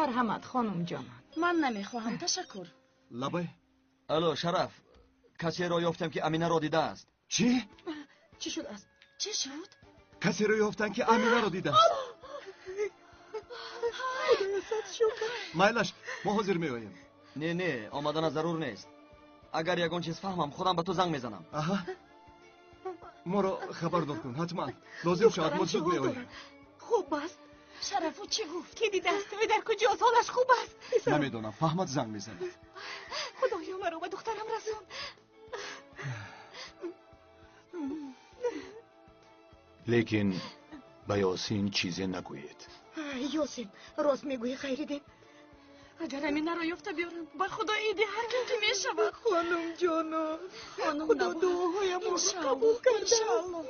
Марҳамат, хонумҷонон. Ман намехоҳам, ташаккур. Лабай. Алло, Шараф, касеро ёфтам, ки Аминаро дидааст. Чӣ? Чӣ шудааст? Чӣ шуд? Касеро ёфтам, ки Аминаро дидааст. Худоё, сад шукр. Майлаш, мо ҳозир меоем. Не, не, омадана зарур нест. Агар ягон чиз фаҳмам, худам ба ту занг мезанам. Аҳа. Моро хабардор кун, ҳатман. Лозим шавад, мо зуд меоем. Хуб аст. Шарафу чӣ гуфт? Ки дидааст? Ӯ дар куҷост? Ҳолаш хуб аст? Намедонам, фаҳмад занг мезанад. Худоё, маро ба духтарам расон. Лекин ба Ёсин чизе нагӯед. Ёсин, рост мегӯӣ, Хайриддин. Агар Аминаро ёфта биёрам, ба Худо иди ҳар ким ки мешавад. Хонумҷоно, Худо дуоҳоямонро қабул кардааст.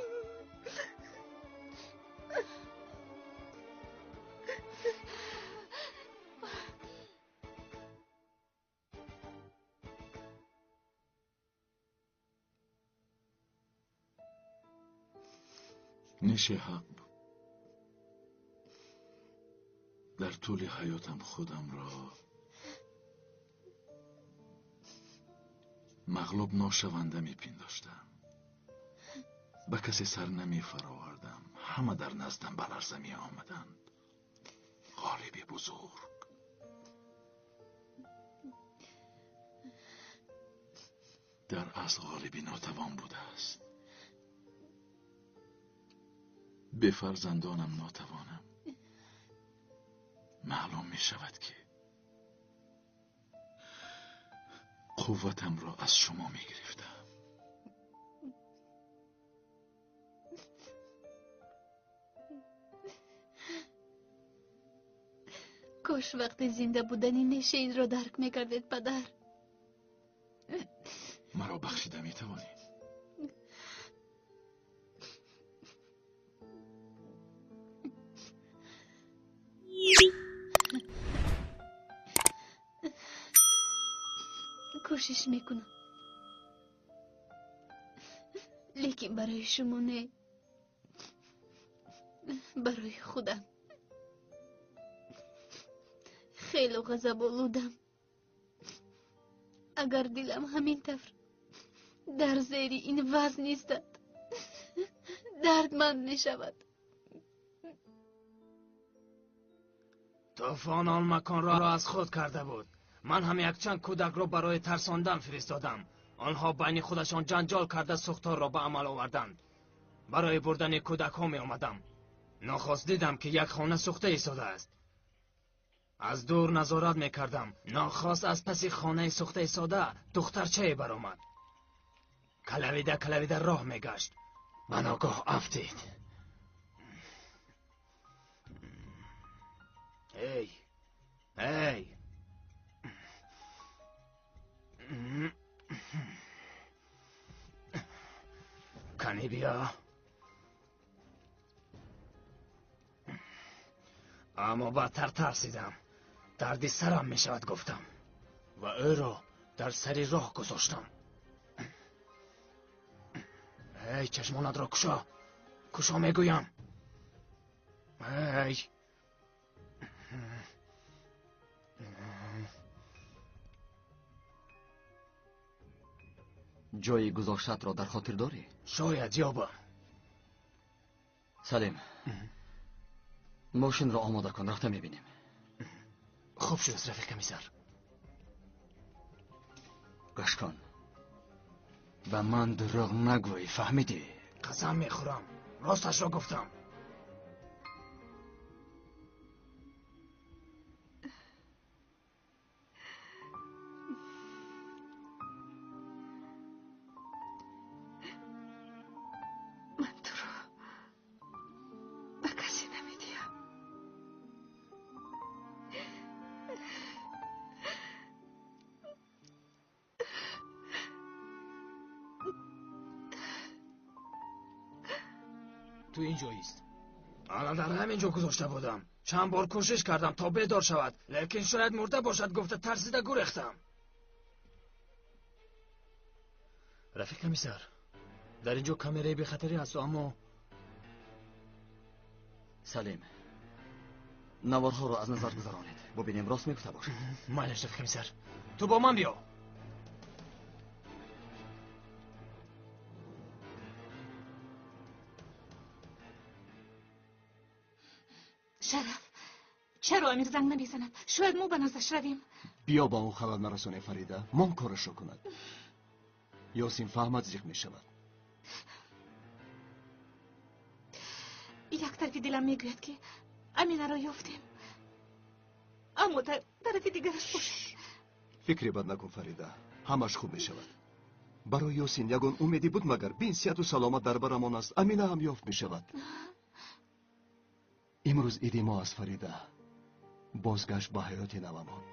Неши ҳақ буд. Дар тӯли ҳаётам худамро мағлуб ношаванда мепиндоштам. Ба касе сар намефаровардам. Ҳама дар наздам ба ларза меомаданд. Ғолиби бузург. Дар асл ғолиби нотавон будааст. Бе фарзандонам нотавонам. Маълум мешавад, ки қувватамро аз шумо мегирифтам. Кош вақти зинда будани Нешеинро дарк мекардед, падар. Маро бахшида метавонӣ? Кӯшиш мекунам, лекин барои шумо не, барои худам. Хело ғазаболудам. Агар дилам ҳамин тавр дар зери ин вазн истад, дардманд мешавад. Тӯфон он маконро аз худ карда буд. Ман ҳам якчанд кӯдакро барои тарсондан фиристодам. Онҳо байни худашон ҷанҷол карда сӯхторро ба амал оварданд. Барои бурдани кӯдакҳо меомадам. Нохост дидам, ки як хона сӯхта истодааст. Аз дур назорат мекардам. Нохост аз паси хонаи сӯхта истода духтарчае баромад. Калавида калавида роҳ мегашт. Ба ногоҳ афтид. Эй, эй! Кани биё. Аммо бадтар тарсидам. Дарди сарам мешавад, гуфтам, ва ӯро дар сари роҳ гузоштам. Эй, чашмонатро кушо, кушо мегӯям. Эй! Ҷойи гузоштатро дар хотир дорӣ? Шояд ёбам. Салим, мошинро омода кун, рафта мебинем. Хуб шуд, рафиқ комиссар. Гӯш кун, ба ман дурӯғ нагӯй, фаҳмидӣ? Қасам мехӯрам, росташро гуфтам. Ман туро ба касе намедиҳам. Ту ин ҷо ист. Ана дар ҳамин ҷо гузошта будам. Чанд бор кӯшиш кардам, то бедор шавад, лекин шояд мурда бошад гуфта тарсида гурехтам. Рафиқ комиссар, дар ин ҷо камераи бехатарӣ ҳасту, аммо Салим, Наворҳоро аз назар гузаронед. Бубинем рост мегуфта бошад. Майлаш, рафиқ комиссар. Ту бо ман биё. Шараф, чаро Амир занг намезанад? Шояд мо ба наздаш равем. Биё ба он халал нарасонем, Фарида. Мон корашро кунад. Ёсин фаҳмад, зиқ мешавад. Як тарафи дилам мегӯяд, ки Аминаро ёфтем, аммо тарафи дигараш бошад. Фикре бад накун, Фарида. Ҳамаш хуб мешавад. Барои Ёсин ягон умеде буд магар? Бин, сиҳату саломат дар барамон аст. Амина ҳам ёфт мешавад. Имрӯз иди мо аст, Фарида. Бозгашт ба ҳаёти навамон.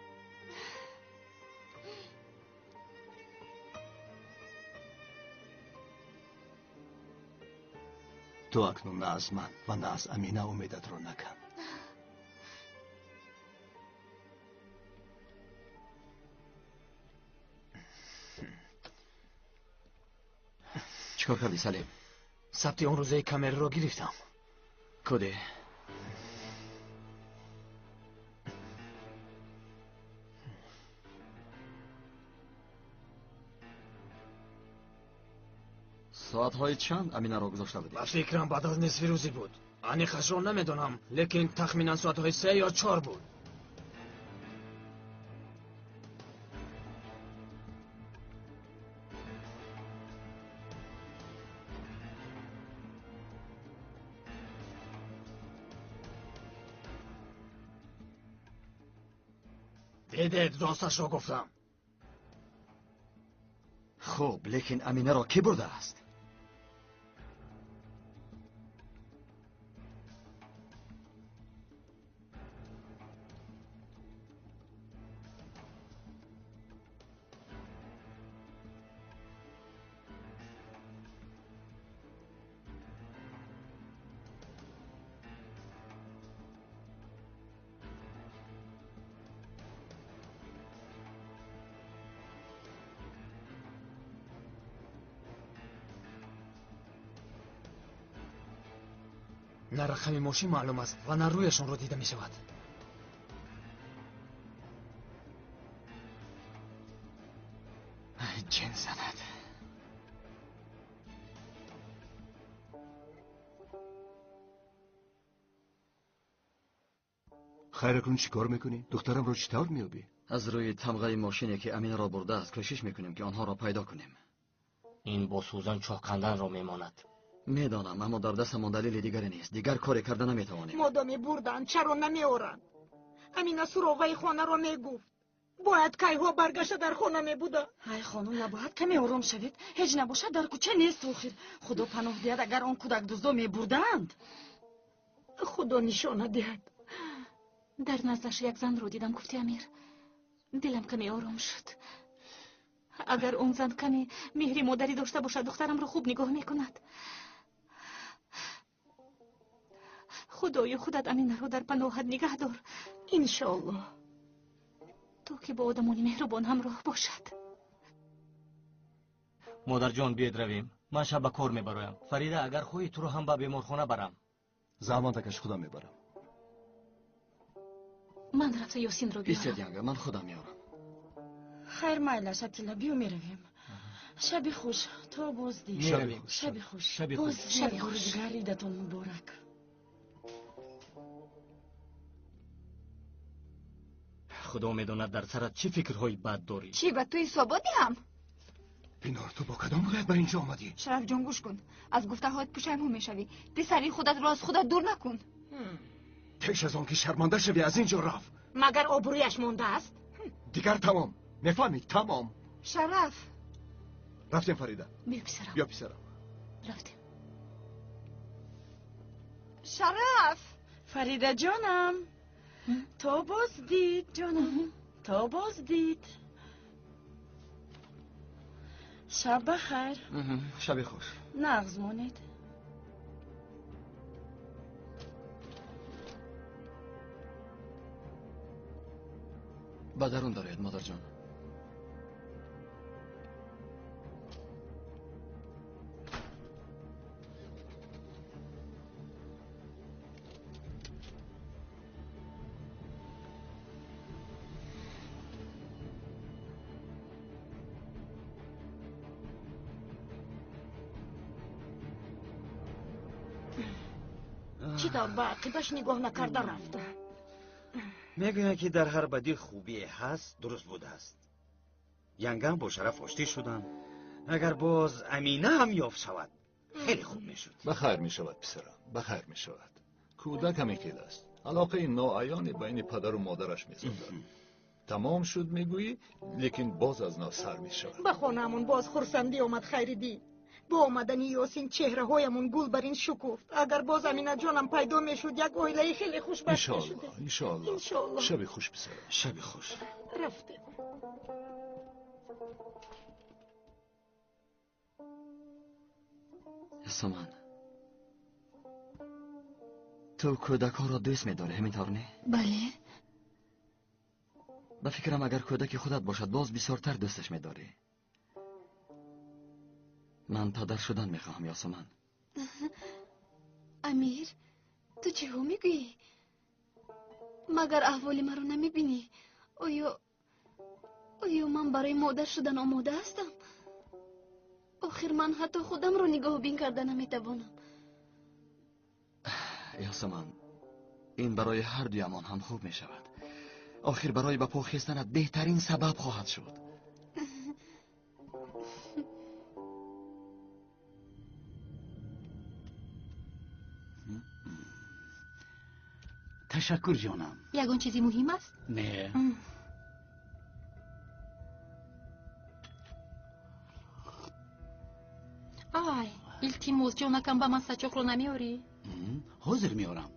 Ту акнун на аз ман ва на аз Амина умедатро накан. Чӣ кор кардӣ, Салим? Сабти он рӯзаи камераро гирифтам. Куде? Соатҳои чанд Аминаро гузошта будӣ? Ба фикрам баъд аз нисфи рӯзӣ буд. Аниқашро намедонам, лекин тахминан соатҳои 3 ё 4 буд. Дидед, росташро гуфтам. Хуб, лекин Аминаро кӣ бурдааст? На рақами мошин маълум аст ва на рӯяшонро дида мешавад. Ҷин занад. Хайр, акнун чӣ кор мекунӣ? Духтарамро чӣ тавр меёбӣ? Аз рӯи тамғаи мошине, ки Аминаро бурдааст, кӯшиш мекунем, ки онҳоро пайдо кунем. Ин бо сӯзан чоҳ канданро мемонад. Медонам, аммо дар дастамон далели дигаре нест. Дигар коре карда наметавонем. Модоме бурданд, чаро намеоранд? Амина суроғаи хонаро мегуфт. Бояд кайҳо баргашта дар хона мебуда. Ай хонум, набояд каме ором шавед. Ҳеҷ набошад дар кӯча нест охир. Худо паноҳ диҳад, агар он кӯдакдуздо мебурданд. Худо нишона диҳад. Дар наздаш як занро дидам, гуфти Амир. Дилам каме ором шуд. Агар он зан каме меҳри модарӣ дошта бошад, духтарамро хуб нигоҳ мекунад. Худоё, худат Аминаро дар паноҳат нигаҳ дор. Иншоаллоҳ. То ки бо одамони меҳрубон ҳамроҳ бошад. Модарҷон, биёед равем. Ман шаб ба кор мебароям. Фарида, агар хоҳӣ, туро ҳам ба беморхона барам. Заҳмат накаш, худам мебарам. Ман рафта Ёсинро биёрам. Истед, янга, ман худам меорам. Хайр, майлаш, Атилла, биё меравем. Шаби хуш, то боздид. Шаби хуш. Шаби хуш. Шаби хуш. Дигар идатон муборак. Худо медонад дар сарат чӣ фикрҳои бад дорӣ. Чӣ, ба ту ҳисобот диҳам? Пинор, ту бо кадом рӯят ба инҷо омадӣ? Шарафҷон, гӯш кун. Аз гуфтаҳоят пушаймон мешавӣ. Писари худатро аз худат дур накун. Пеш аз он ки шарманда шавӣ, аз инҷо рафт. Магар обрӯяш мондааст? Дигар тамом. Мефаҳмӣ? Тамом. Шараф. Рафтем, Фарида. Биё, писарам. Биё, писарам. Рафтем. Шараф. Фарида ҷонам. То боздид, ҷонам. То боздид. Шаб бахайр. Шаби хуш. Нағз монед. Ба дарун дароед, модарҷон. Чӣ тавр ба ақибаш нигоҳ накарда рафт? Мегӯянд, ки дар ҳар бадӣ хубие ҳаст, дуруст будааст. Янгам бо Шараф оштӣ шуданд. Агар боз Амина ҳам ёфт шавад, хеле хуб мешуд. Ба хайр мешавад, писарам, ба хайр мешавад. Кӯдак ҳамин хел аст. Алоқаи ноаёне байни падару модараш месозад. Тамом шуд мегӯӣ, лекин боз аз нав сар мешавад. Ба хонаамон боз хурсандӣ омад, Хайриддин. Бо омадани Ёсин чеҳраҳоямон гул бар ин шукуфт. Агар боз Аминаҷонам пайдо мешуд, як оилаи хеле хушбахт мешудем. Иншоаллоҳ, иншоаллоҳ. Шаби хуш, писарам. Шаби хуш. Рафтем. Саман, ту кӯдакҳоро дӯст медорӣ, ҳамин тавр не? Бале. Ба фикрам, агар кӯдаки худат бошад, боз бисёртар дӯсташ медорӣ. Ман падар шудан мехоҳам, Ёсуман. Амир, ту чиҳо мегӯӣ? Магар аҳволи маро намебинӣ? Оё ман барои модар шудан омода ҳастам? Охир ман ҳатто худамро нигоҳубин карда наметавонам. Ёсуман, ин барои ҳар дуямон ҳам хуб мешавад. Охир барои ба по хестанат беҳтарин сабаб хоҳад шуд. Ташаккур, ҷонам. Ягон чизи муҳим аст? Не. Ай, илтимос, ҷонакам, ба ман сачоқро намеорӣ? Ҳозир меорам.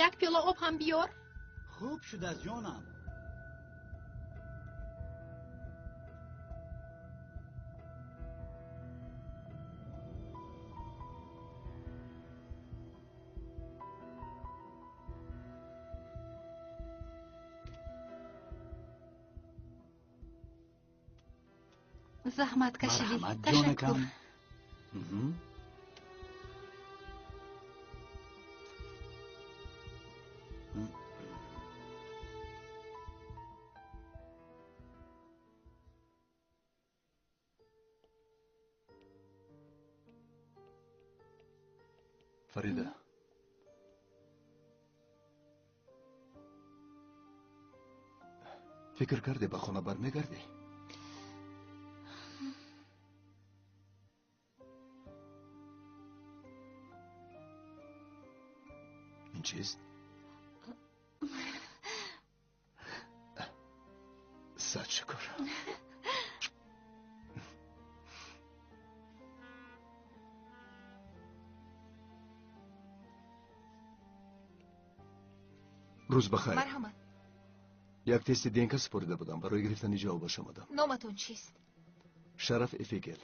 Як пиёла об ҳам биёр. Хуб шудааст, ҷонам. Заҳмат кашидӣ. Марҳамат, ҷонакам. Фарида, фикр кардӣ ба хона бармегардӣ? Ин чист? Сад шукр. Рӯз бахайр. Марҳамат. Як тести ДНК супорида будам, барои гирифтани ҷавобаш омадам. Номатон чист? Шараф Эфегел.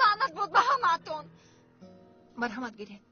Лаънат бод ба ҳамаатон. Марҳамат, гиред.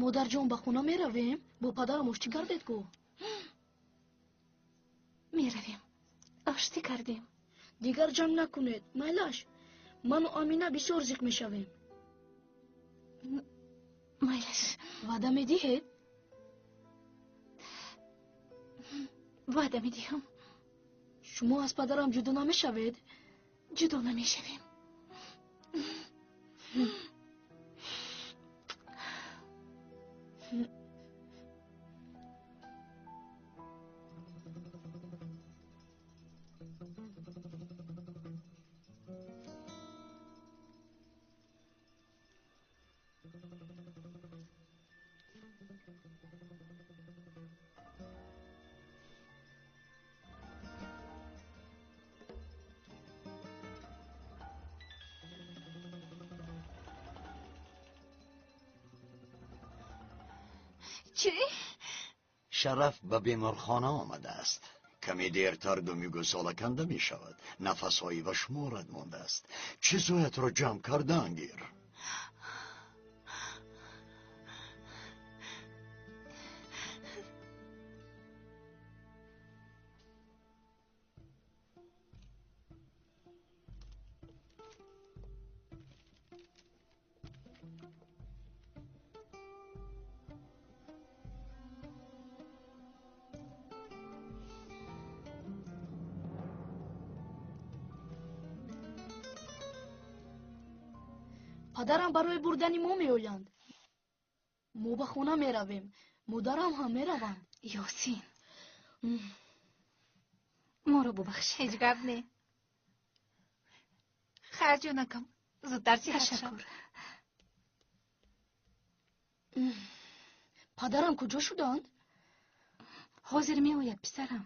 Модарҷон, ба хона меравем? Бо падарам оштӣ кардед ку? Меравем. Оштӣ кардем. Дигар ҷанг накунед, майлаш. Ману Амина бисёр зиқ мешавем. Майлаш. Ваъда медиҳед? Ваъда медиҳам. Шумо аз падарам ҷудо намешавед? Ҷудо намешавем. Чӣ? Шараф ба беморхона омадааст. Каме дертар думи гӯсола канда мешавад. Нафасҳои ба шуморат мондааст. Чизоятро ҷамъ кардан гир. Падарам барои бурдани мо меоянд. Мо ба хона меравем. Модарам ҳам мераванд. Ёсин, моро бубахшед. Ҳеҷ гап не. Хайр, ҷонакам, зудтар сиҳат шав. Ташаккур. Падарам куҷо шуданд? Ҳозир меояд, писарам.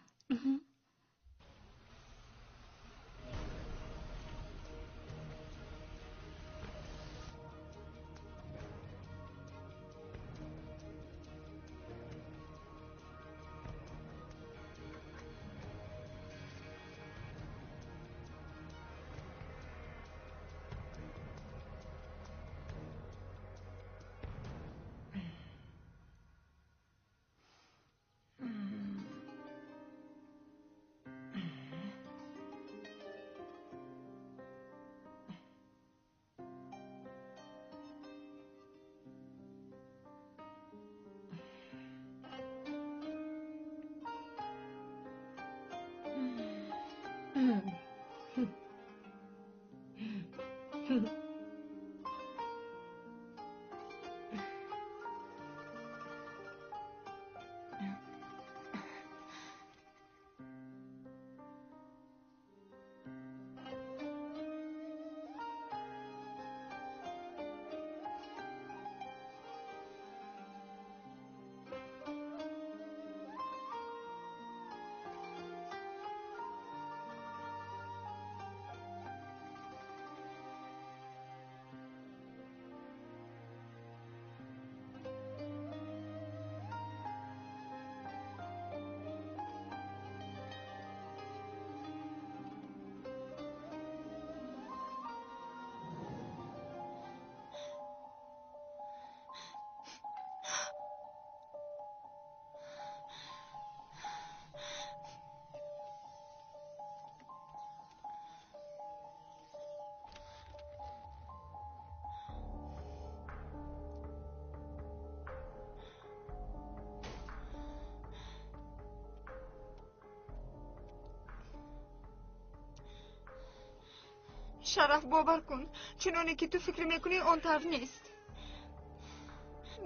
Шараф, бовар кун, чуноне ки ту фикр мекунӣ, он тавр нест.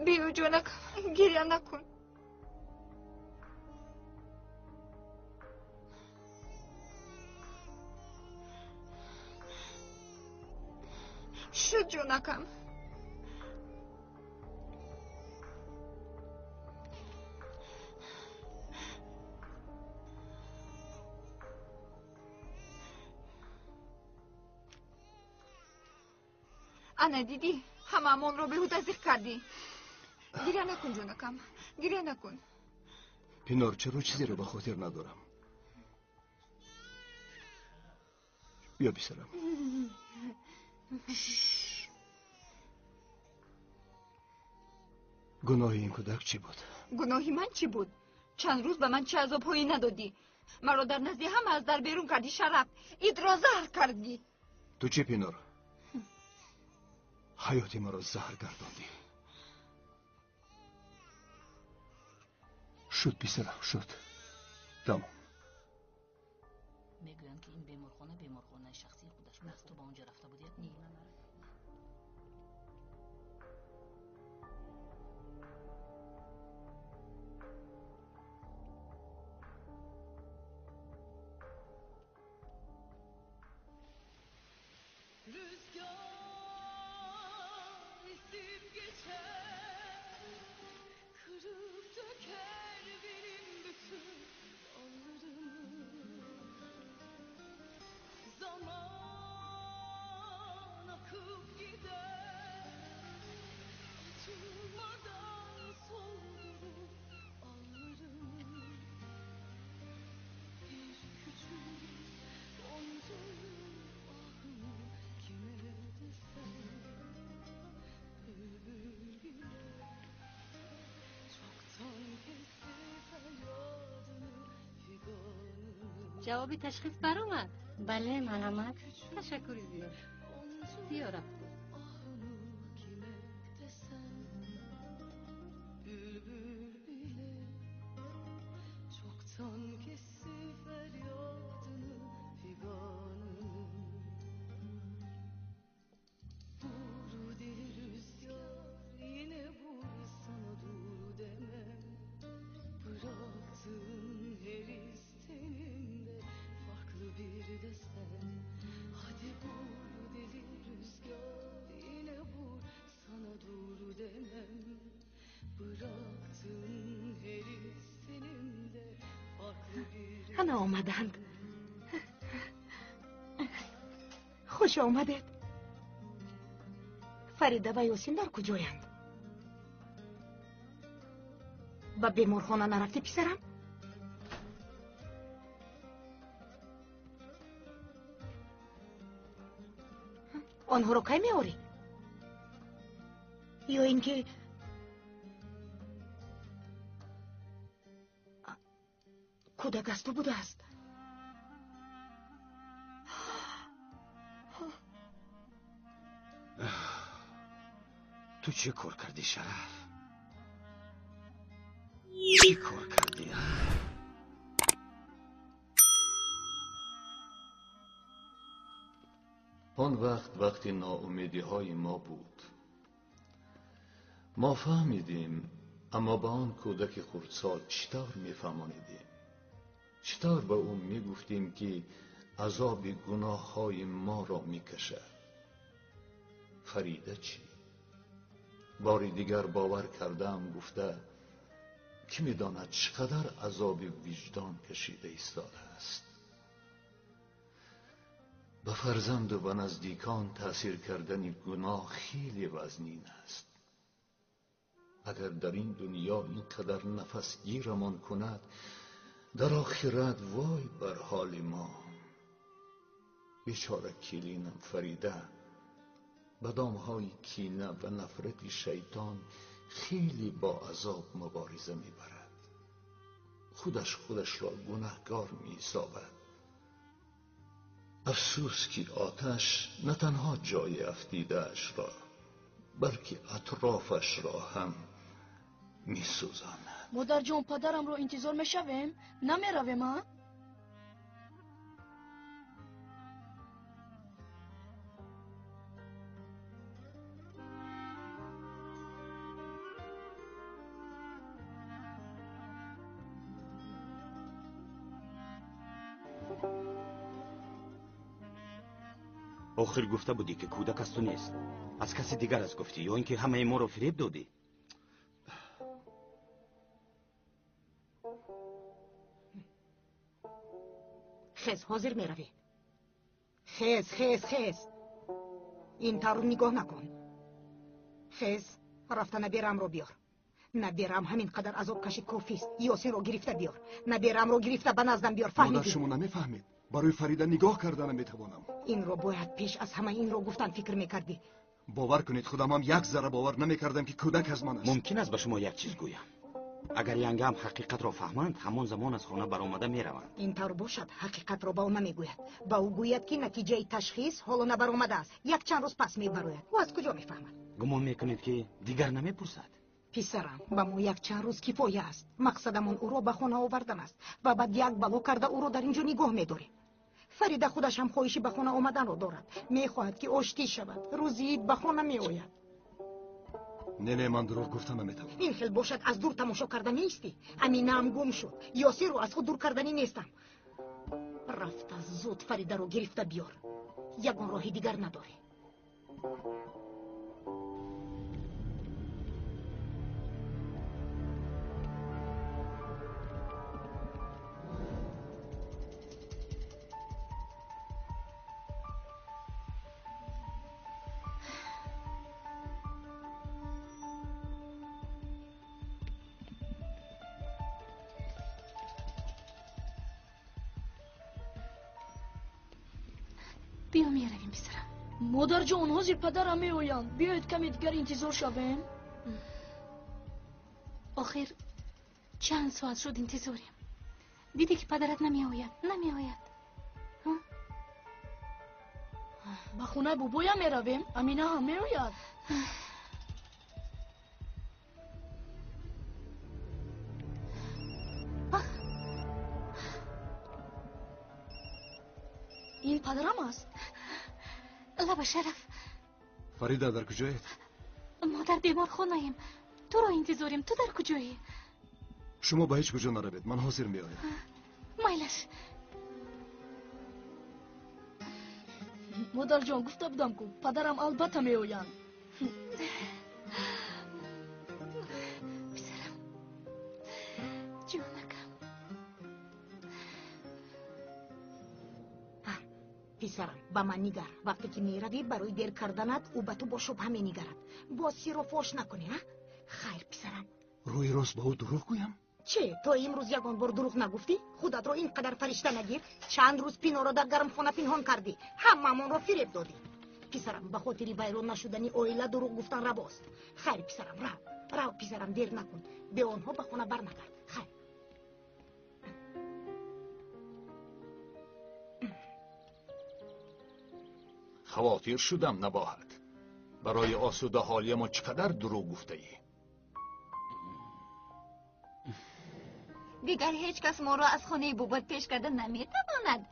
Биё, ҷонак, гиря накун. Шуд, ҷонакам. Ана дидӣ, ҳамаамонро беҳуда зиқ кардӣ. Гиря накун, ҷонакам, гиря накун. Пинор, чаро чизеро ба хотир надорам? Биё, писарам. Гуноҳи ин кӯдак чӣ буд? Гуноҳи ман чӣ буд? Чанд рӯз ба ман чӣ азобҳое надодӣ? Маро дар назди ҳама аз дар берун кардӣ, Шараф. Идро заҳр кардӣ. Ту чӣ, Пинор? Ҳаёти маро заҳр гардондӣ. Шуд, писарам, шуд. Тамом. Мегӯянд, ки ин беморхона беморхонаи шахсии худаш аст. Ту ба он ҷо рафта будӣ? Не. Rüzgar esip geçer, kırılır. Ҷавоби ташхис баромад? Бале, марҳамат. Ташаккури зиёд. Биё, рафтем. Ана омаданд. Хуш омадед. Фарида ва Ёсин дар куҷоянд? Ба беморхона нарафтӣ, писарам? Онҳоро кай меорӣ? Ё ин ки кӯдак аз ту будааст? Ту чӣ кор кардӣ, Шараф? Чӣ кор кардӣ? Он вақт вақти ноумедиҳои мо буд. Мо фаҳмидем, аммо ба он кӯдаки хурдсол чӣ тавр мефаҳмонидем? Чӣ тавр ба ӯ мегуфтем, ки азоби гуноҳҳои моро мекашад? Фарида чӣ? Бори дигар бовар кардаам гуфта, кӣ медонад чӣ қадар азоби виҷдон кашида истодааст. Ба фарзанду ба наздикон таъсир кардани гуноҳ хеле вазнин аст. Агар дар ин дунё ин қадар нафасгирамон кунад, дар охират вой бар ҳоли мо. Бечора келинам Фарида ба домҳои кина ва нафрати шайтон хеле бо азоб мубориза мебарад. Худаш худашро гунаҳкор меҳисобад. Афсӯс, ки оташ на танҳо ҷои афтидаашро, балки атрофашро ҳам месӯзонад. Модарҷон, падарамро интизор мешавем? Намеравем, а? Охир гуфта будӣ, ки кӯдак аз ту нест. Аз каси дигар аст гуфтӣ, ё ин ки ҳамаи моро фиреб додӣ? Хез, ҳозир меравӣ. Хез, хез, хез. Ин тавр нигоҳ накун. Хез, рафта набераамро биёр. Набераам ҳамин қадар азоб кашид, кофист. Ёсинро гирифта биёр. Набераамро гирифта ба наздам биёр. Фаҳмидӣ? Модар, шумо намефаҳмед. Барои Фарида нигоҳ карда наметавонам. Инро бояд пеш аз ҳама инро гуфтан фикр мекардӣ. Бовар кунед, худам ҳам як зарра бовар намекардам, ки кӯдак аз ман аст. Мумкин аст ба шумо як чиз гӯям. Агар янгам ҳақиқатро фаҳманд, ҳамон замон аз хона баромада мераванд. Ин тавр бошад, ҳақиқатро ба ӯ намегӯяд. Ба ӯ гӯяд, ки натиҷаи ташхис ҳоло набаромадааст. Якчанд рӯз пас мебарояд. Ӯ аз куҷо мефаҳмад? Гумон мекунед, ки дигар намепурсад? Писарам, ба мо якчанд рӯз кифоя аст. Мақсадамон ӯро ба хона овардан аст ва баъд як бало карда ӯро дар ин ҷо нигоҳ медорем. Фарида худаш ҳам хоҳиши ба хона омаданро дорад. Мехоҳад, ки оштӣ шавад. Рӯзи ид ба хона меояд. Не, не, ман дурӯғ гуфта наметавонам. Ин хел бошад, аз дур тамошо карда меистӣ? Аминаам гум шуд. Ёсирро аз худ дур карданӣ нестам. Рафта зуд Фаридаро гирифта биёр. Ягон роҳи дигар надорӣ. Биё, меравем, писарам. Модарҷон, ҳозир падарам меоянд. Биёед каме дигар интизор шавем. Охир чанд соат шуд интизорем. Дидӣ ки падарат намеояд, намеояд. Ба хонаи бобоям меравем, Амина ҳам меояд. Ин падарам аст. Лаба Шараф. Фарида, дар куҷоед? Мо дар беморхонаем. Туро интизорем. Ту дар куҷоӣ? Шумо ба ҳеҷ куҷо наравед, ман ҳозир меоям. Майлаш. Модарҷон, гуфта будам ку падарам албатта меоянд. Писарам, ҷонакам. Писарам, ба ман нигар. Вақте ки меравӣ, барои дер карданат ӯ ба ту бо шубҳа менигарад. Боз сирро фош накунӣ, а? Хайр, писарам. Рӯи рост ба ӯ дурӯғ гӯям? Че, то имрӯз ягон бор дурӯғ нагуфтӣ? Худатро ин қадар фаришта нагир. Чанд рӯз пиноро дар гармхона пинҳон кардӣ. Ҳамаамонро фиреб додӣ. Писарам, ба хотири вайрон нашудани оила дурӯғ гуфтан равост. Хайр, писарам, рав. Рав, писарам, дер накун. Бе онҳо ба хона барнагард. Хайр. Хавотир шудам, набоҳат. Барои осудаҳолиямон чӣ қадар дурӯғ гуфтаӣ? Дигар ҳеҷ кас моро аз хонаи бобот пеш карда наметавонад.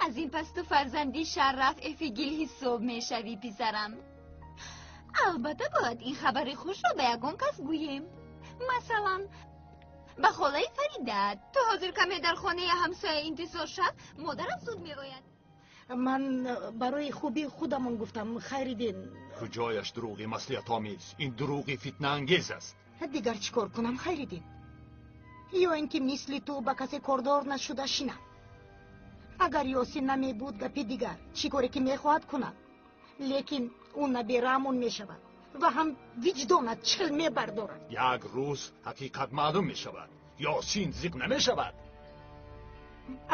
Аз ин пас ту фарзанди Шараф Эфигил ҳисоб мешавӣ, писарам. Албатта бояд ин хабари хушро ба ягон кас гӯем. Масалан, ба холаи Фарида. Ту ҳозир каме дар хонаи ҳамсоя интизор шав, модарам зуд меояд. Ман барои хубии худамон гуфтам, Хайриддин. Куҷояш дурӯғи маслиҳатомез? Ин дурӯғи фитнаангез аст. Дигар чӣ кор кунам, Хайриддин? Ё ин ки мисли ту ба касе кордор нашуда шинам. Агар Ёсин намебуд, гапи дигар, чӣ коре ки мехоҳад кунад. Лекин ӯ набераамон мешавад ва ҳам виҷдонат чил мебардорад. Як рӯз ҳақиқат маълум мешавад. Ёсин зиқ намешавад.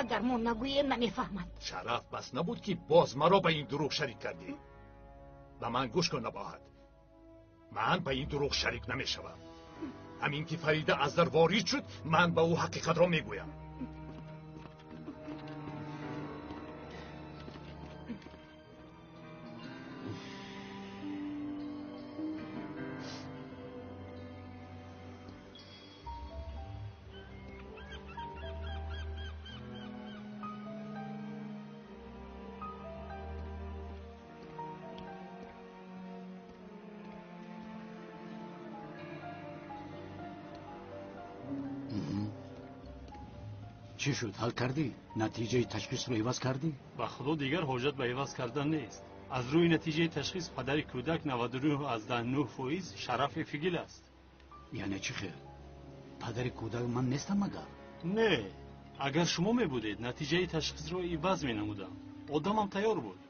Агар мо нагӯем, намефаҳмад. Шараф бас набуд ки боз маро ба ин дурӯғ шарик кардӣ. Ба ман гӯш кун, набоҳат. Ман ба ин дурӯғ шарик намешавам. Ҳамин ки Фарида аз дар ворид шуд, ман ба ӯ ҳақиқатро мегӯям. Чӣ шуд, ҳал кардӣ? Натиҷаи ташхисро иваз кардӣ? Ба худо дигар ҳоҷат ба иваз кардан нест. Аз рӯи натиҷаи ташхис падари кӯдак 99,9% Шараф Эфигил аст. Яъне чӣ хел? Падари кӯдак ман нестам магар? Не, агар шумо мебудед, натиҷаи ташхисро иваз менамудам. Одамам тайёр буд.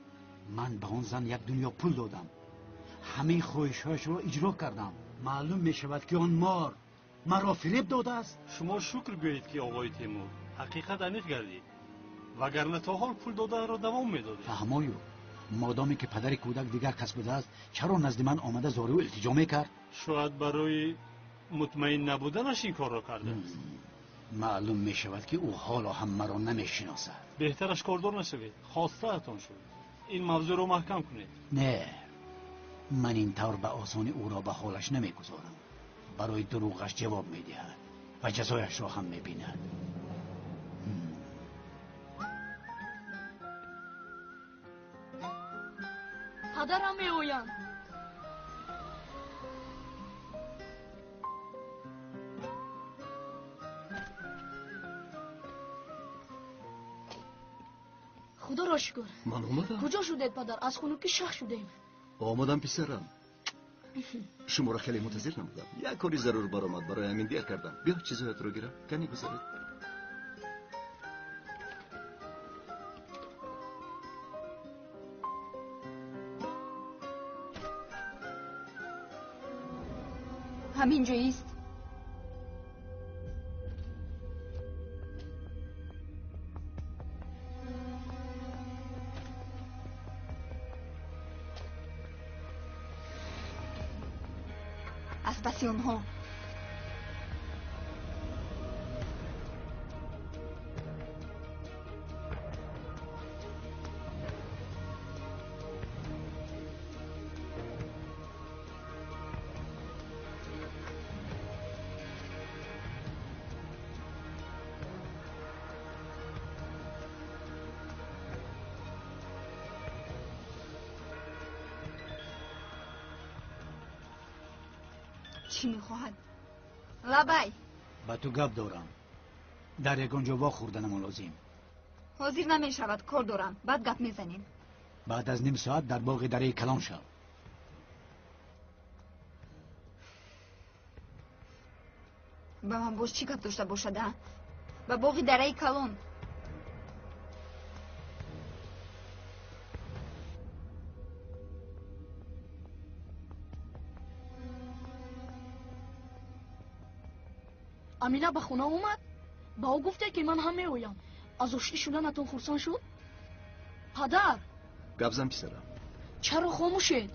Ман ба он зан як дунё пул додам. Ҳамаи хоҳишҳояшро иҷро кардам. Маълум мешавад ки он мор маро фиреб додааст. Шумо шукр гӯед ки оғои Темур ҳақиқат аниқ гардид, вагарна то ҳол пул доданро давом медодед. Фаҳмою, модоме ки падари кӯдак дигар кас будааст, чаро назди ман омада зорию илтиҷо мекард? Шояд барои мутмаин набуданаш ин корро кардааст. Маълум мешавад ки ӯ ҳоло ҳам маро намешиносад. Беҳтараш кордор нашавед, хостаатон шуд. Ин мавзӯъро маҳкам кунед. Не, ман ин тавр ба осонӣ ӯро ба ҳолаш намегузорам. Барои дурӯғаш ҷавоб медиҳад ва ҷазояшро ҳам мебинад. Падарам меоянд. Худоро шукр. Ман омадам. Куҷо шудед, падар? Аз хунукӣ шах шудем. Омадам, писарам. Шуморо хеле мунтазир намудам. Як кори зарур баромад, барои ҳамин дер кардам. Биё чизҳоятро гирам. Кани гузаред. Ҳамин ҷоист. Аз паси онҳо. Чӣ мехоҳад? Лабай. Ба ту гап дорам. Дар ягон ҷо вохӯрданамон лозим. Ҳозир намешавад, кор дорам. Баъд гап мезанем. Баъд аз ним соат дар боғи дараи калон шав. Ба ман боз чӣ гап дошта бошад, а? Ба боғи дараи калон. Амина ба хона омад, ба ӯ гуфте ки ман ҳам меоям. Аз оштӣ шуданатон хурсанд шуд? Падар! Гап зан, писарам. Чаро хомӯшед?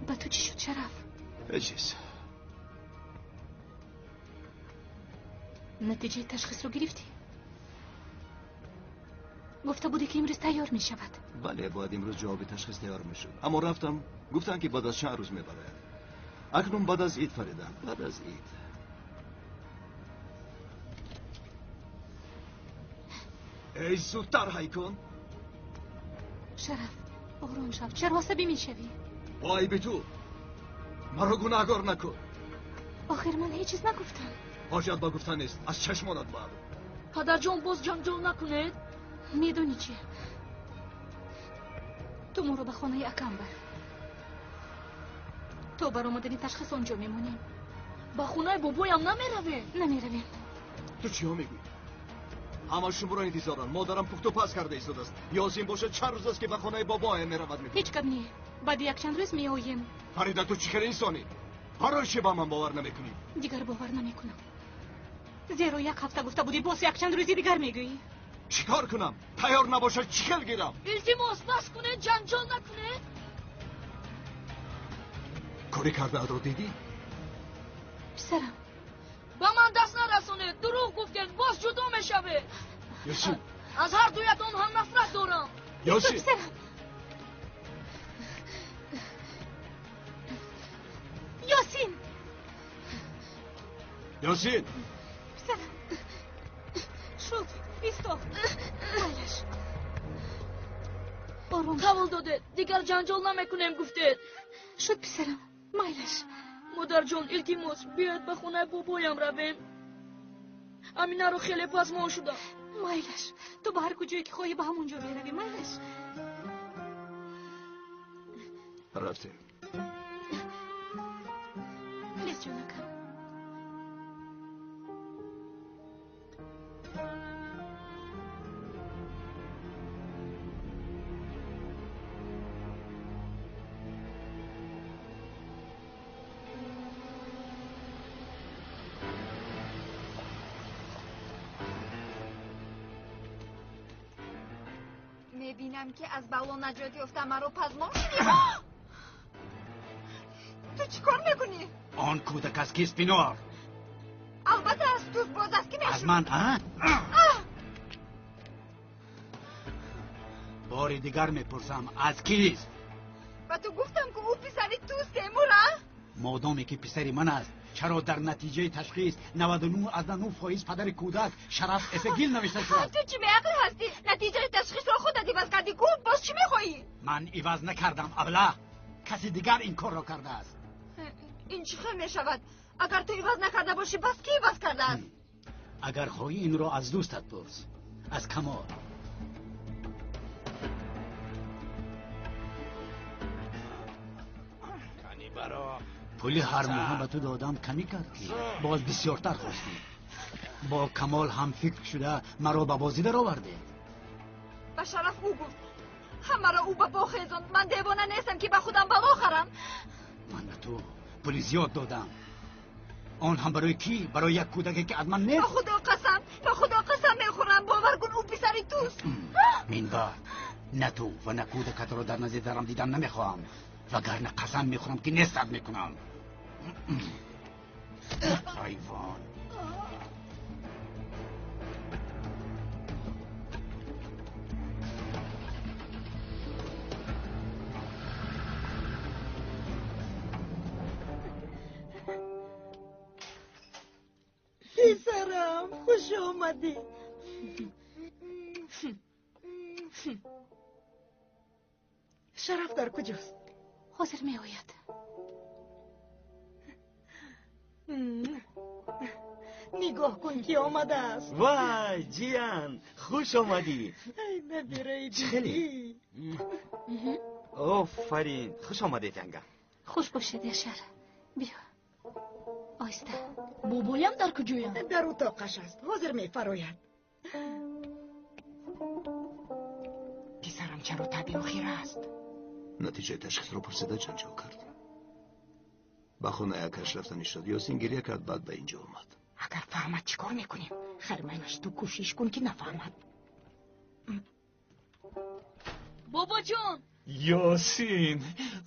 Ба ту чӣ шуд, Шараф? Ҳеҷ чиз. Натиҷаи ташхисро гирифтӣ? Гуфта будӣ ки имрӯз тайёр мешавад. Бале, бояд имрӯз ҷавоби ташхис тайёр мешуд. Аммо рафтам, гуфтанд ки баъд аз чанд рӯз мебарояд. Акнун баъд аз ид, Фарида, баъд аз ид. Эй, зудтар ҳай кун! Шараф, ором шав. Чаро асабӣ мешавӣ? Бо айби ту! Маро гунаҳгор накун! Охир ман ҳеҷ чиз нагуфтам. Ҳоҷат ба гуфтан нест, аз чашмонат маълум. Падарҷон, боз ҷанҷол накунед. Медонӣ чӣ? Ту моро ба хонаи акам бар. То баромадани ташхис он ҷо мемонем. Ба хонаи бобоям намеравем? Намеравем. Ту чиҳо мегӯӣ? Ҳама шуморо интизоранд. Модарам пухту паз карда истодааст. Ёсин бошад чанд рӯз аст ки ба хонаи бобоям меравад мегӯяд. Ҳеҷ гап не. Баъди якчанд рӯз меоем. Фарида, ту чӣ хел инсонӣ? Барои чӣ ба ман бовар намекунӣ? Дигар бовар намекунам. Зеро як ҳафта гуфта будӣ, боз якчанд рӯзи дигар мегӯӣ. Чӣ кор кунам? Тайёр набошад, чӣ хел гирам? Илтимос, бас кунед, ҷанҷол накунед. Кори кардаатро дидӣ? Писарам. Ба ман даст нарасонед, дурӯғ гуфтед, боз ҷудо мешавед. Ёсин. Аз ҳар дуятон ҳам нафрат дорам. Ёсин. Писарам. Ёсин. Ёсин. Писарам. Шуд, исто. Майлаш. Ором. Қабул додед, дигар ҷанҷол намекунем гуфтед. Шуд, писарам, майлаш. Модарҷон, илтимос, биёед ба хонаи бобоям равем. Аминаро хеле пазмон шудам. Майлаш, ту ба ҳар куҷое ки хоҳӣ ба ҳамон ҷо меравӣ, майлаш. Рафтем. Хез, ҷонакам. Мебинам ки аз бало наҷот ёфта маро пазмон шудӣ. Ту чӣ кор мекунӣ? Он кӯдак аз кист, Пинор? Албатта аз туст, боз аз кӣ мешуд? Аз ман, а? Бори дигар мепурсам, аз кист? Ба ту гуфтам ки ӯ писари туст, Темур, а? Модоме ки писари ман аст, чаро дар натиҷаи ташхис 99,9% падари кӯдак Шараф Эфегил навишта шудааст? Ту чӣ беақл ҳастӣ? Натиҷаи ташхисро худат иваз кардӣ. Гуфт, боз чӣ мехоҳӣ? Ман иваз накардам, абла. Каси дигар ин корро кардааст. Ин чӣ хел мешавад? Агар ту иваз накарда бошӣ, пас кӣ иваз кардааст? Агар хоҳӣ инро аз дӯстат пурс, аз Камол. Пули ҳар моҳа ба ту додам камӣ кард ки боз бисёртар хостӣ. Бо Камол ҳам фикр шуда маро ба бозӣ даровардед. Ба Шараф ӯ гуфт. Ҳамаро ӯ ба по хезонд. Ман девона нестам ки ба худам бало харам. Ман ба ту пули зиёд додам. Он ҳам барои кӣ? Барои як кӯдаке ки аз ман нест? Ба Худо қасам, ба Худо қасам мехӯрам. Бовар кун, ӯ писари туст. Мин баъд на ту ва на кӯдакатро дар назди дарам дидан намехоҳам. Вагарна қасам мехӯрам ки нестат мекунам. Ҳайвон. Писарам, хуш омадӣ. Шараф дар куҷост? Ҳозир меояд. Нигоҳ кун, ки омадааст. Вай, ҷиян, хуш омадӣ. Ай, набираи Чӣ хеле? биби. Офарин, хуш омадед, янга. Хуш бошед, Яшар. Биё. Оҳиста. Бобоям дар куҷоянд? Дар утоқаш аст, ҳозир мефарояд. Писарам чаро таби охир аст? Натиҷаи ташхисро пурсида ҷанҷол кард. Ба хонаи акаш рафта нишод. Ёсин гиря кард, баъд ба инҷо омад. Агар фаҳмад, чӣ кор мекунем? Хайр, майлаш, ту кӯшиш кун, ки нафаҳмад. Бобоҷон! Ёсин,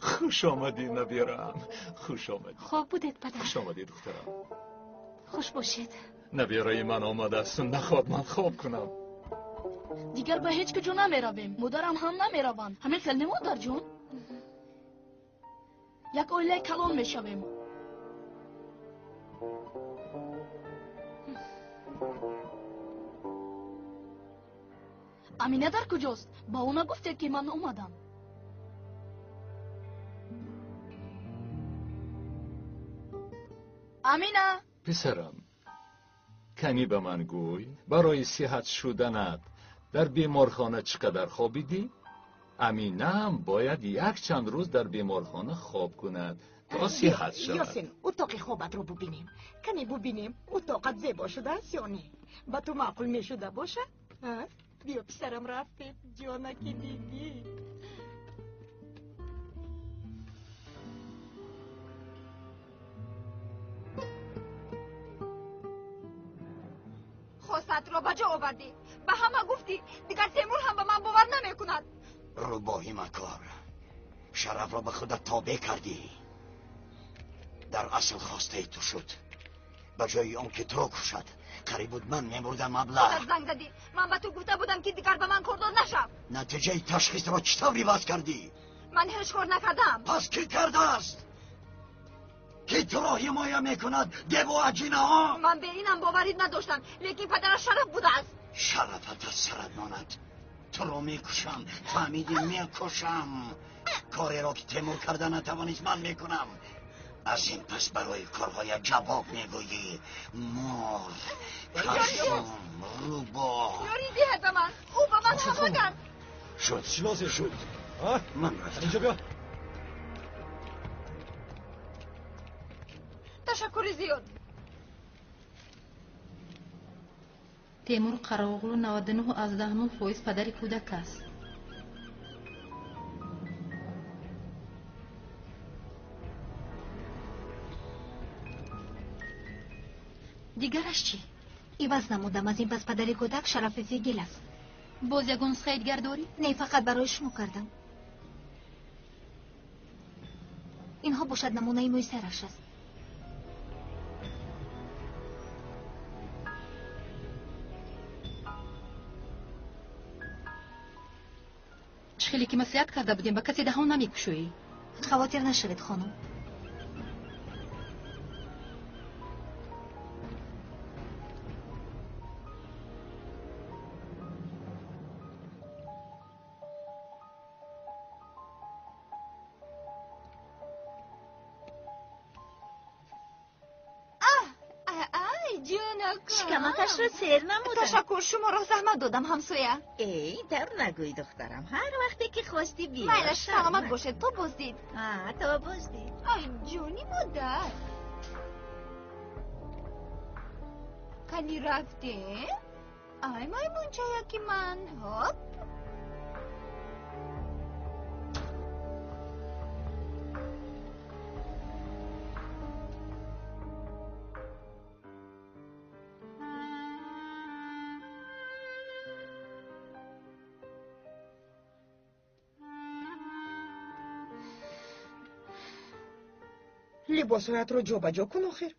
хуш омадӣ, набирам, хуш омадӣ. Хоб будед, падар? Хуш омадӣ, духтарам. Хуш бошед. Набираи ман омадааст, нахоҳад ман хоб кунам. Дигар ба ҳеҷ куҷо намеравем. Модарам ҳам намераванд. Ҳамин хел не, модарҷон? Як оилаи калон мешавем. Амина дар куҷост? Ба ӯ нагуфтед, ки ман омадам. Амина! Писарам, канӣ ба ман гӯй, барои сиҳат шуданат дар беморхона чӣ қадар хобидӣ? Аминаам бояд якчанд рӯз дар беморхона хоб кунад, то сиҳат шавад. Ёсин, утоқи хобатро бубинем. Кане бубинем, утоқат зебо шудааст ё не? Ба ту маъқул мешуда бошад? Биё, писарам, рафтем, ҷонаки биби. Хостаатро ба ҷо овардӣ, ба ҳама гуфтӣ, дигар Темур ҳам ба ман бовар намекунад. Рӯбоҳи макор, шарафро ба худат тобеъ кардӣ. Дар асл хостаи ту шуд. Ба ҷои он ки туро кушад, қариб буд ман мемурдам, аблаҳ. Худат занг задӣ. Ман ба ту гуфта будам, ки дигар ба ман кордор нашав. Натиҷаи ташхисро чӣ тавр иваз кардӣ? Ман ҳеҷ кор накардам. Пас кӣ кардааст? Кӣ туро ҳимоя мекунад, деву аҷинаҳо? Ман бе инам боварӣ надоштам, лекин падараш Шараф будааст. Шарафат аз сарат монад. Туро мекушам, фаҳмидӣ? Мекушам. Кореро ки Темур карда натавонист, ман мекунам. Аз ин пас барои корҳоя ҷавоб мегӯӣ. Мор, кашум, рӯбоҳ. Ёрӣ диҳед ба ман, ӯ ба ман ҳамла кард. Шуд, шуд, ман рафтам. Инҷо биё. Ташаккури зиёд. Темур Қараоғлу 99,9% падари кӯдак аст. Дигараш чӣ? Иваз намудам. Аз ин пас падари кӯдак Шарафи Фигил аст. Боз ягон нусхаи дигар дорӣ? Не, фақат барои шумо кардам. Инҳо бошад намунаи мӯи сараш аст. Чӣ хеле ки маслиҳат карда будем, ба касе даҳон намекушоӣ. Хавотир нашавед, хонум. Шикамакашро сер намудам. Ташаккур, шуморо заҳмат додам, ҳамсоя. Э, ин тавр нагӯй, духтарам. Ҳар вақте ки хостӣ, биё. Майлаш, саломат бошед, то боздид. То боздид. Ай, ҷони модар. Кани рафтем? Ай, маймунчаяки ман. Ҳоп. Либосҳоятро ҷобаҷо кун охир.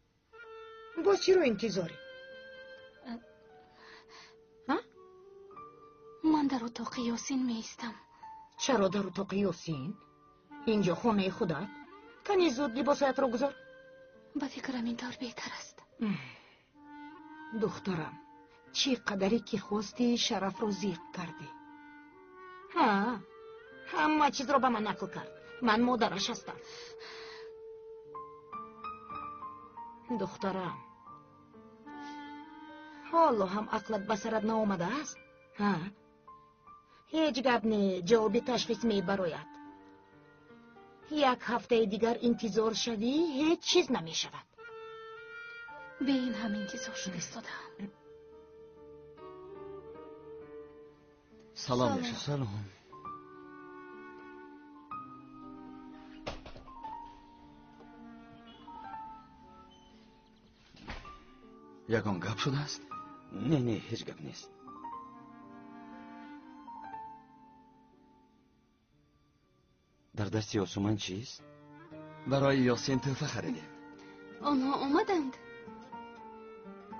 Боз чиро интизорӣ? Ман дар утоқи Ёсин меистам. Чаро дар утоқи Ёсин? Инҷо хонаи худат. Кани зуд либосҳоятро гузор. Ба фикрам, ин тавр беҳтар аст. Духтарам, чӣ қадаре ки хостӣ, Шарафро зиқ кардӣ. Ҳа, Ҳама чизро ба ман нақл кард. Ман модараш ҳастам. Духтарам, ҳоло ҳам ақлат ба сарат наомадааст? Ҳа? Ҳеҷ гап не, ҷавоби ташхис мебарояд. Як ҳафтаи дигар интизор шавӣ, ҳеҷ чиз намешавад. Бе ин ҳам интизор шуда истодаам. Салом, Яшар. Салом. Ягон гап шудааст? Не, не, ҳеҷ гап нест. Дар дасти Ёсуман чист? Барои Ёсин тӯҳфа харидем. Онҳо омаданд?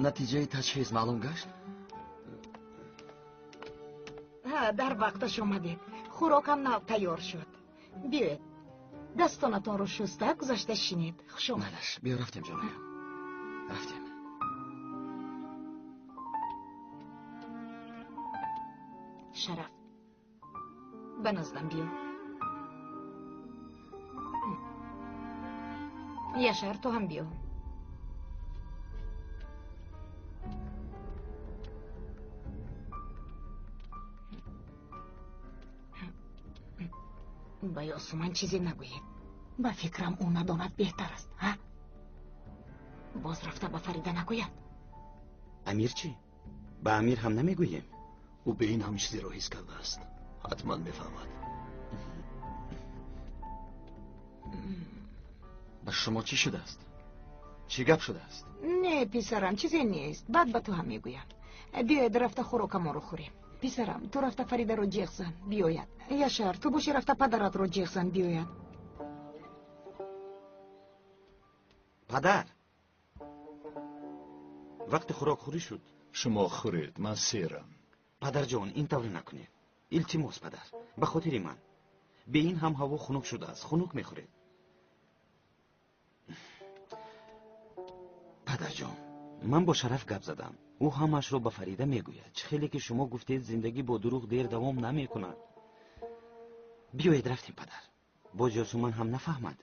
Натиҷаи ташхис маълум гашт? Ҳа, дар вақташ омадед. Хӯрокам нав тайёр шуд. Биёед, дастонатонро шуста гузашта шинед. Хуш омадед. Майлаш, биё рафтем, ҷонаям. Рафтем. Шараф, ба наздам биё. Яшар, ту ҳам биё. Ба Ёсуман чизе нагӯед. Ба фикрам, ӯ надонад беҳтар аст. Ҳа, боз рафта ба Фарида нагӯяд. Амир чӣ? Ба Амир ҳам намегӯем? Ӯ бе ин ҳам чизеро ҳис кардааст. Ҳатман мефаҳмад. Ба шумо чӣ шудааст? Чӣ гап шудааст? Не, писарам, чизе нест. Баъд ба ту ҳам мегӯям. Биёед, рафта хӯрокамонро хӯрем. Писарам, ту рафта Фаридаро ҷеғ зан, биёяд. Яшар, ту боши рафта падаратро ҷеғ зан, биёяд. Падар, вақти хӯрокхӯрӣ шуд. Шумо хӯред, ман серам. Падарҷон, ин тавр накунед. Илтимос, падар, ба хотири ман. Бе ин ҳам ҳаво хунук шудааст, хунук мехӯред. Падарҷон, ман бо Шараф гап задам. Ӯ ҳамаашро ба Фарида мегӯяд. Чӣ хеле ки шумо гуфтед, зиндагӣ бо дурӯғ дер давом намекунад. Биёед рафтем, падар. Боз Ёсуман ҳам нафаҳмад.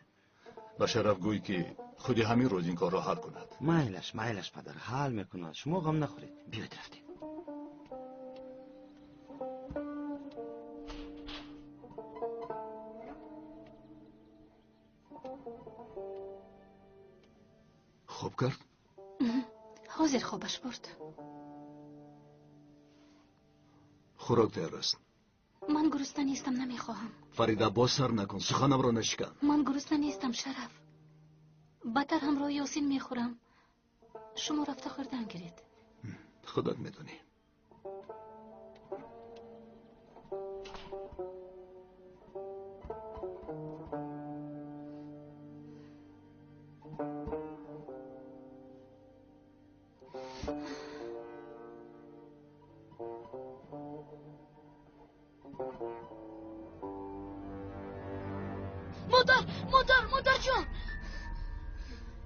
Ба Шараф гӯй, ки худи ҳамин рӯз ин корро ҳал кунад. Майлаш, майлаш, падар, ҳал мекунад. Шумо ғам нахӯред. Биёед рафтем. Хоб кард? Ҳозир хобаш бурд. Хӯрок тайёр аст. Ман гурусна нестам, намехоҳам. Фарида, боз сар накун, суханамро нашикан. Ман гурусна нестам, Шараф. Баттар ҳамроҳи Ёсин мехӯрам. Шумо рафта хӯрдан гиред. Худат медонӣ. Модар, модар, модарҷон!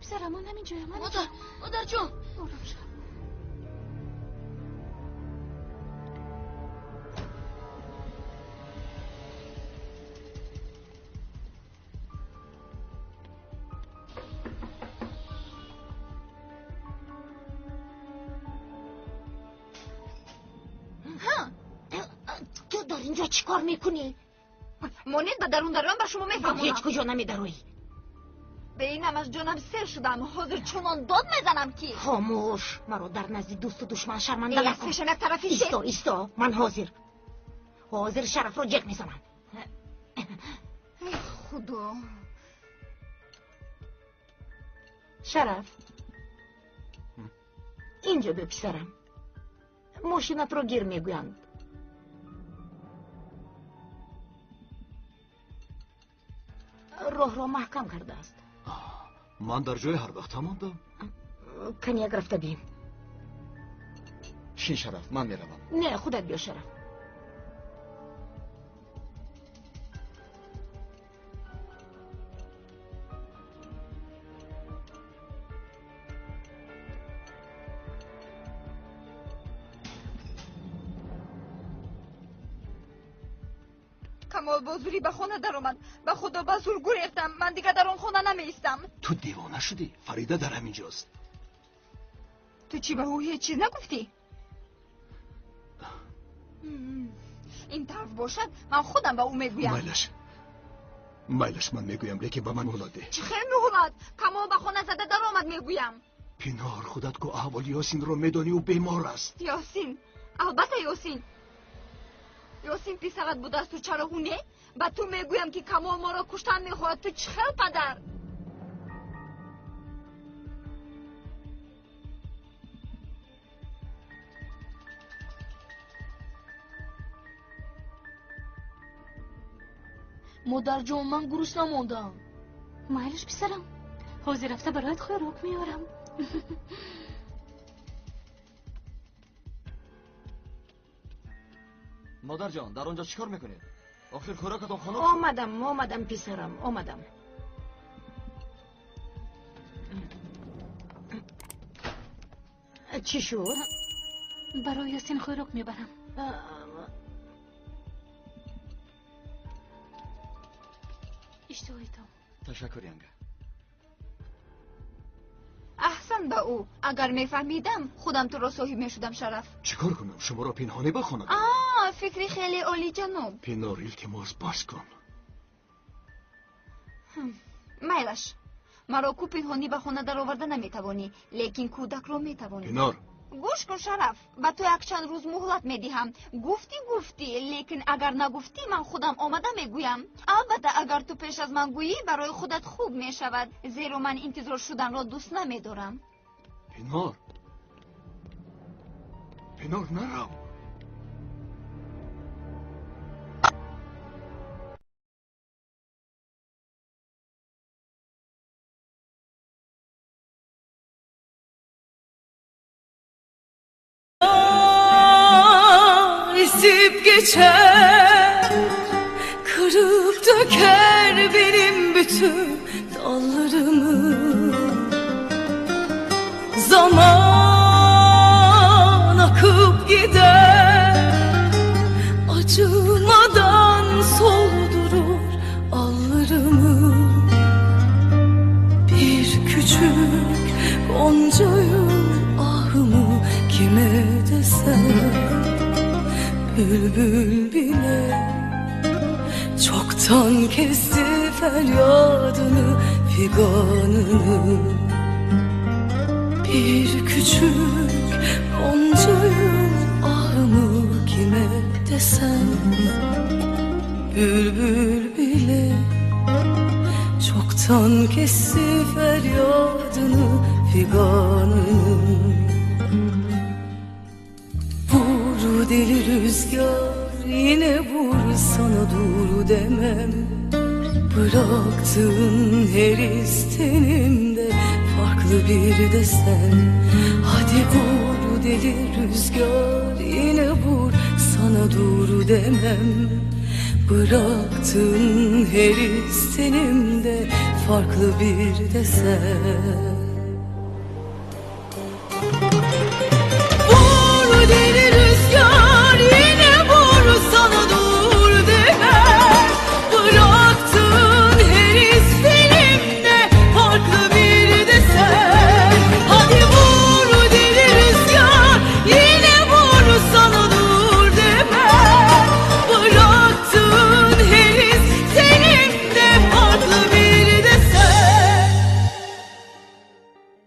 Писарам, ман ҳамин ҷоям. Модар, модарҷон! Ором шав. Ту дар ин ҷо чӣ кор мекунӣ? Монед ба дарун дароям, ба шумо мефаҳмонам. Ҳеҷ куҷо намедароӣ. Бе ин ҳамаш ҷонам сер шудам. Ҳозир чунон дод мезанам, ки Хомӯш, маро дар назди дӯсту душман шарманда Э, аз накун. пешам як тарафи сер. Исто, исто, ман ҳозир Шарафро ҷеғ мезанам. Эй, Худо! Шараф, инҷо биё, писарам. Мошинатро гир мегӯянд. Роҳро маҳкам кардааст. Ман дар ҷои ҳар вақт мондам. Кани як рафта бин. Шин, Шараф, ман меравам. Не, худат биё, Шараф. Камол бо зӯрӣ ба хона даромад. Ба Худо ба зӯр гурехтам. Ман дигар дар он хона намеистам. Ту девона шудӣ? Фарида дар ҳамин ҷост. Ту чӣ ба ӯ ҳеҷ чиз нагуфтӣ? Ин тараф бошад, ман худам ба ӯ мегӯям. Майлаш, майлаш, ман мегӯям, лекин ба ман муҳлат деҳ. Чӣ хел муҳлат? Камол ба хона зада даромад, мегӯям. Пинор, худат ку аҳволи Ёсинро медонӣ, ӯ бемор аст. Ёсин, албатта Ёсин. Ёсин писарат будааст, ту чаро ӯ не? Ба ту мегӯям, ки Камол моро куштан мехоҳад. Ту чӣ хел падар? Модарҷон, ман гурусна мондам. Майлиш, писарам, ҳозир рафта бароят хӯрок меорам. Модарҷон, дар он ҷо чӣ кор мекунед? Охир хӯрокатон хунук шуд. Омадам, омадам, писарам, омадам. Чӣ шуд? Барои Ёсин хӯрок мебарам. Иштиҳоитон. Ташаккур, янга. Аҳсан ба ӯ. Агар мефаҳмидам, худам туро соҳиб мешудам, Шараф. Чӣ кор кунам? Шуморо пинҳонӣ ба хона А, фикри хеле олиҷаноб. Пинор, илтимос, бас кун. Майлаш, маро ку пинҳонӣ ба хона дароварда наметавонӣ, лекин кӯдакро метавонӣ. Пинор, Гӯш кун, Шараф, ба ту якчанд рӯз муҳлат медиҳам. Гуфтӣ, гуфтӣ, лекин агар нагуфтӣ, ман худам омада мегӯям. Албатта, агар ту пеш аз ман гӯӣ, барои худат хуб мешавад, зеро ман интизор шуданро дӯст намедорам. Пинор, Пинор, нарав. Esip geçer, kırıp döker benim bütün dallarımı. Zaman akıp gider, acımadan soldurur allarımı. Bir küçük goncayım, ahımı kime desem. Bülbül bile çoktan kesti feryadını, figanını. Bir küçük goncayım, ahımı kime desem. Bülbül bile çoktan kesti feryadını, figanını. Vur deli rüzgar, yine vur, sana dur demem. Bıraktığın her istenimde farklı bir desen. Hadi vur deli rüzgar, yine vur, sana dur demem. Bıraktığın her istenimde farklı bir desen.